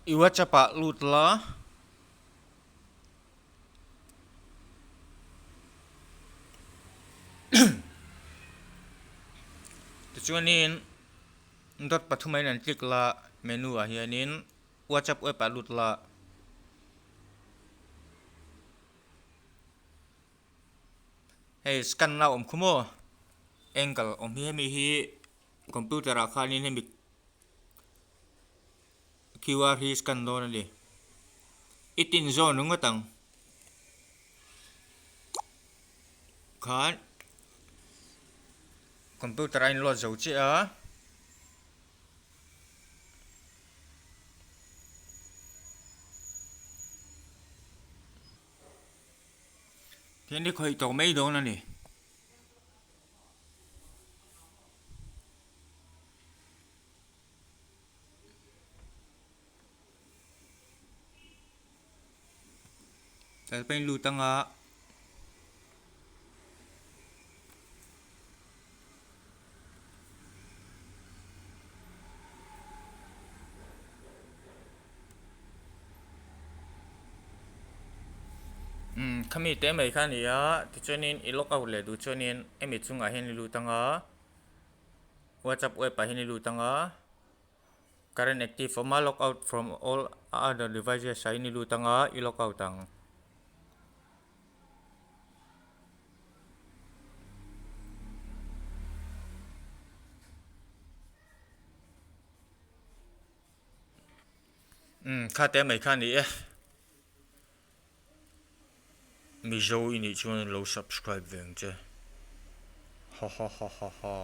I WhatsApp ah lut la. Tichuanin dot pathum ah hian an click la menu ah hianin WhatsApp web ah lut la. Hei scan na awm khu maw angle awm hi hemi hi computer ah khanin hemi QR hi scan dawn a ni i tin zawn ringawt ang khan computer a inload zo chiah a. Hian i khawih tawh mai dawn a ni. Tlai pahin lut anga. Umm khami te mai kha a ni a tichuanin i log out leh duh chuanin hemi chungah hian i lut anga whatsapp web ah hian i lut anga current active awm a log out from all other devices ah hian i lut anga i log out ang. Umm kha te mai kha a ni e Mizo i nih chuan lo subscribe ve ang che ha ha ha ha ha.